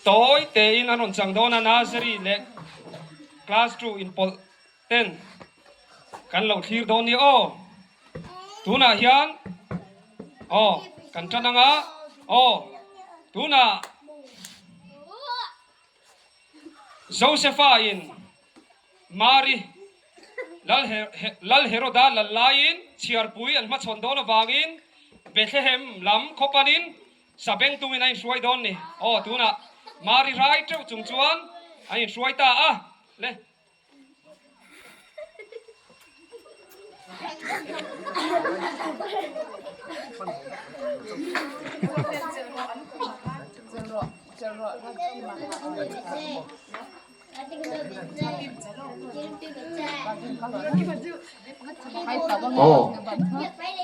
Tawi tein an rawn chang dawn a, Nursery leh Class ii inpawlh ten kan lo thlir dawn nia aw. Tunah hian aw kan tan anga aw tunah Josepha in Mari Lal Heroda lal laiin chhiarpui an hmachhawn dawn avangin Bethlehem lam khaw panin Sabeng tumin a inhruai dawn ni. Aw tunah Mari rai teuh chung chuan an inhruai ta a le. Aw,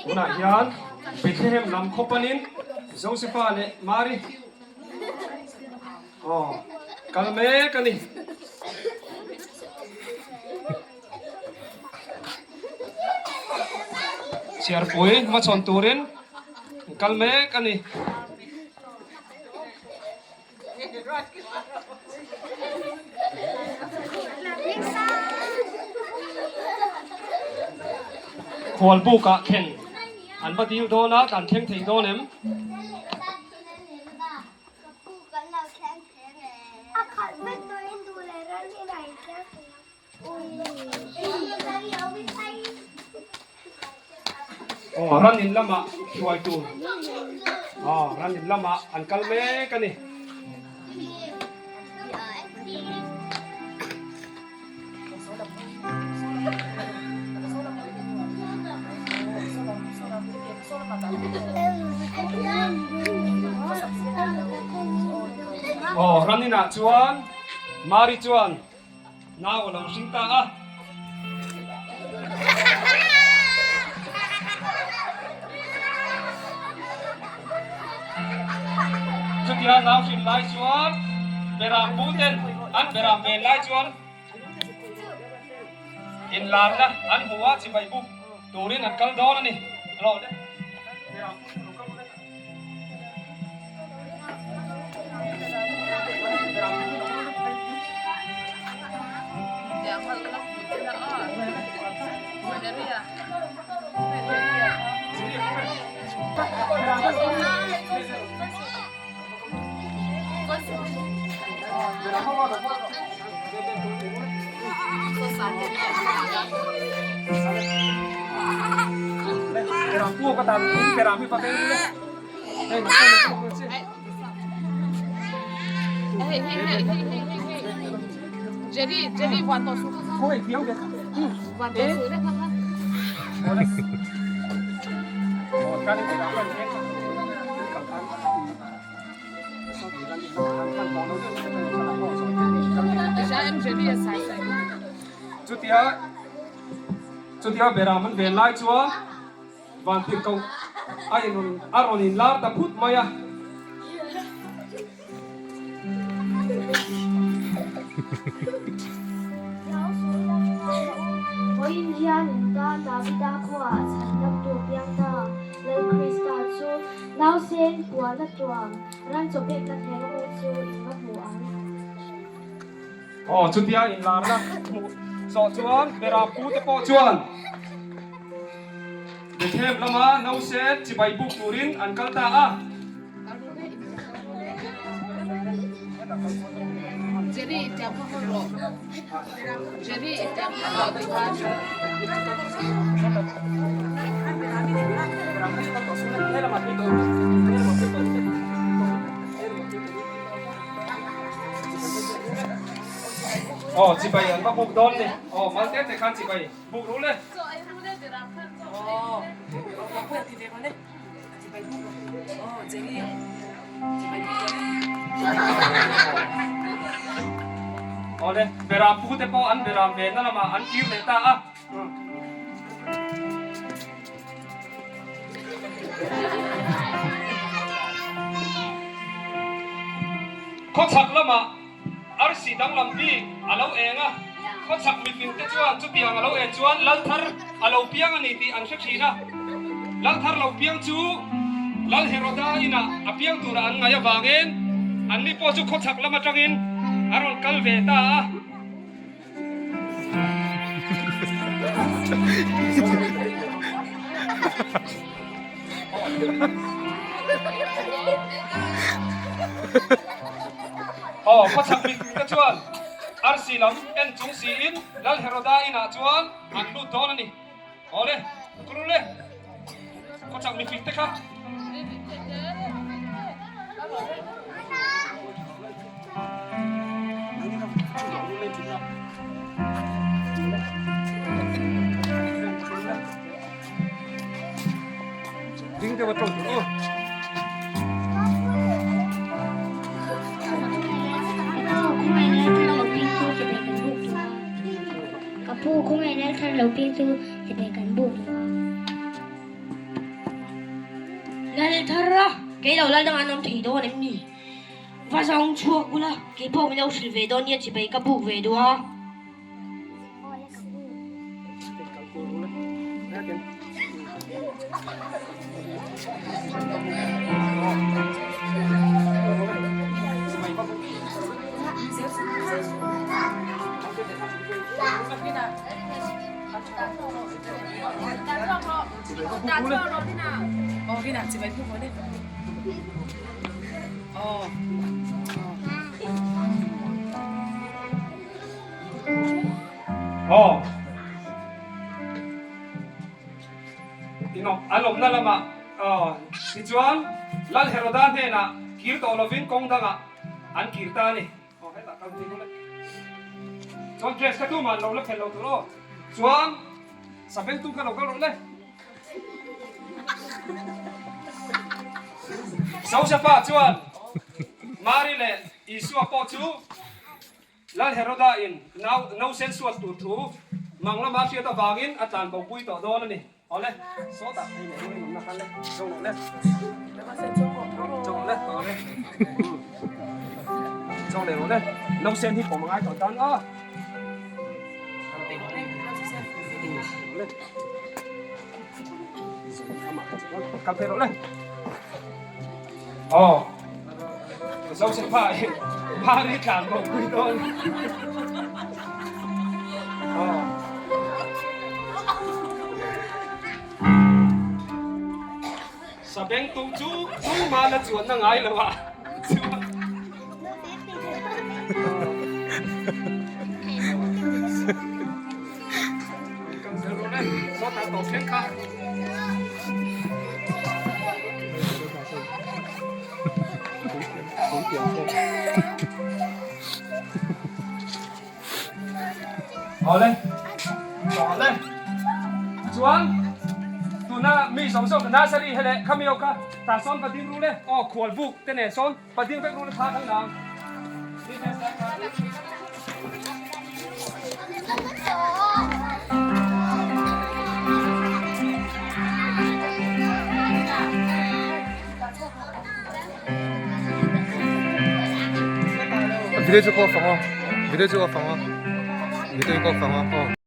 tunah hian Bethlehem lam khaw panin Josepha leh Mari aw kal mek a ni. Chhiarpui hmachhawn turin kal mek a ni. Khualbuk ah khen an va dil dawn a, kan thleng thei dawn em? Aw ran in lamah hruai tur aw ran in lamah an kal mek a ni. Aw ran inah chuan Mari chuan Nau a lo hring ta a. Chutia nau hrin lai chuan Beram pu ten an beram ven lai chuan inlarna an hmu a, chibai buk turin an kal dawn a ni. Chutia chutia beram an ven lai chuan van tirh ko a in a rawn in lar ta phut mai a. Vawiin hian in tan Davida khuaah a chhan damtu piang ta Lal Krista chu nausen puan a tuam ran chaw pekna theng u chu in va hmu ang. Aw chutia inlarna hmuh zawh chuan Bera pute pawh chuan Bethlehem lama nausen chibai buk turin an kal ta a. Aw chibai an va buk dawn ni. Aw mal te te khan chibai buk ru le. Aw le beram pu te pawh an beram ve na lamah an kir leh ta a. Khawchhak lamah arsi danglam bik a lo eng a, khawchhak mifing te chuan chutiang a lo en chuan lal thar a lo piang a ni tih an hre thin a. Lal thar lo piang chu Lal Heroda inah a piang tura an ngaih avangin Anni pawh chu khawchhak lam atangin a rawn kal ve ta a. Aw, khawchhak mite chuan arsi lam en chung siin Lal Heroda inah chuan an lut dawn a ni. Awle, Kurule, khawchhak mifing te kha. Ding deuh a tawng tur aw. Ka pu khawngaih lal thar lo piang chu chibai kan buk duh a. Lal thar a, kei lo lal dang an awm thei dawn em ni? Va zawng chhuak ula, kei pawh min lo hrilh ve dawn nia chibai ka buk ve duh a. Aw. Inawm an awmna lamah aw tichuan Lal Heroda hnenah kir tawh lovin kawng dangah an kir ta a ni. Aw hetah kal thei rawh le. Chuan dress kha tumah an lo la phelh lo tur aw. Chuan sabengtu kha lo kal rawh le. Josefa chuan Mari leh Isua pawh chu Lal Heroda in nau nausen suat tur thu mang lama hriat avangin a tlan bo pui tawh dawn a ni. Awle, sawtah hei leh ruai nawmna kha le, zo rawh le. Zo rawh le, awle. Zo leh rawh le, nausen hi pawm a ngai tawh tan a. Kal phei rawh le. Aw, Josepha hi Mari tlan bo pui dawn. Aw. Sabengtung chu tumah la chuanna ngai lo a. Chuan. Chuan tuna mi zawng zawng nursery he leh khami ho kha tah sawn va ding ru le aw khual buk te nen sawn va ding vek ru le thla kan la ang. Video chu ka off ang aw video chu off ang aw video ka off ang aw.